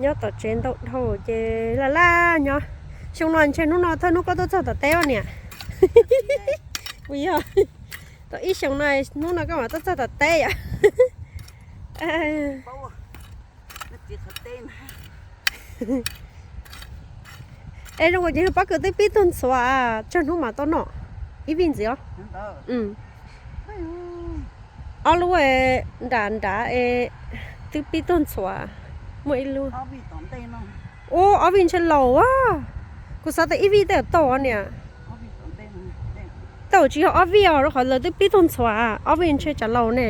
Nyob tom tsev ntau dhau ces laj laj nyob. Xyoo no ntshe hnub no thawj hnub koj tuaj txog tom teb os niam? Puas yog? Tom ib xyoos no hnub no koj mam tuaj txog tom teb yom? Es zoo nkaus ces pob kws twb pib tug ntxhuav, tsawg hnub mas tau noj ib vij ntxiv os. Ob lub nram nrad es twb pib tug ntxhuav, muaj ib lub. Ua ob vij ntshe laus a. Kuv xav tias ib vij tej tau niam. Tau tsis yog ob vij os, rau qhov lawv twb pib tug ntxhuav, ob vij ntshe tsam laus ne.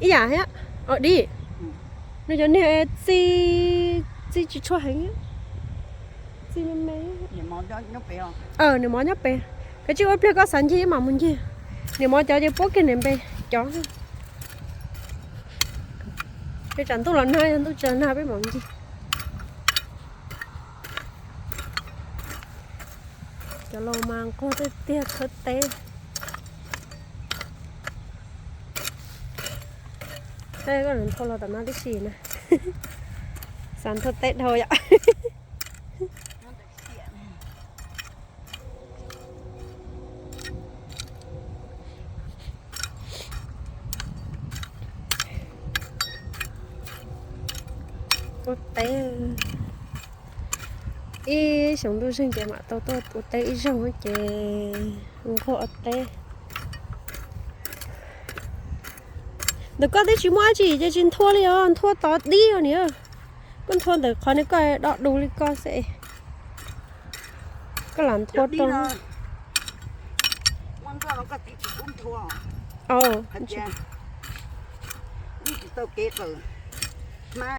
Ib yam thiab. Os dib, nws cov niag txij, txij tsis tshua heev, txij me me. Niam mov nyob pem. Kav tsij ua pliag koj xav ncig mam mus ncig. Niam mov cov ces puab kiag niam npe cov. Peb tsam ntuj los nag, yog ntuj tsis los nag peb mam ncig. Cov laus mas nquag tiag tiag khawb teb. Tej koj nthua los tom no tib si na. Xav nthua teb dhau yom. Ua teb ib xyoo ntuj zeeg ces mam tau tuaj ua teb ib zaug ces nquag ua teb. Ntawm koj twb tsis muaj dab tsi ces tsis nthua li os, nthua tod dib os niam. Koj nthua ntawm qhov no koj do du li koj xwb. Koj lam nthua rau. Tsis tau kev.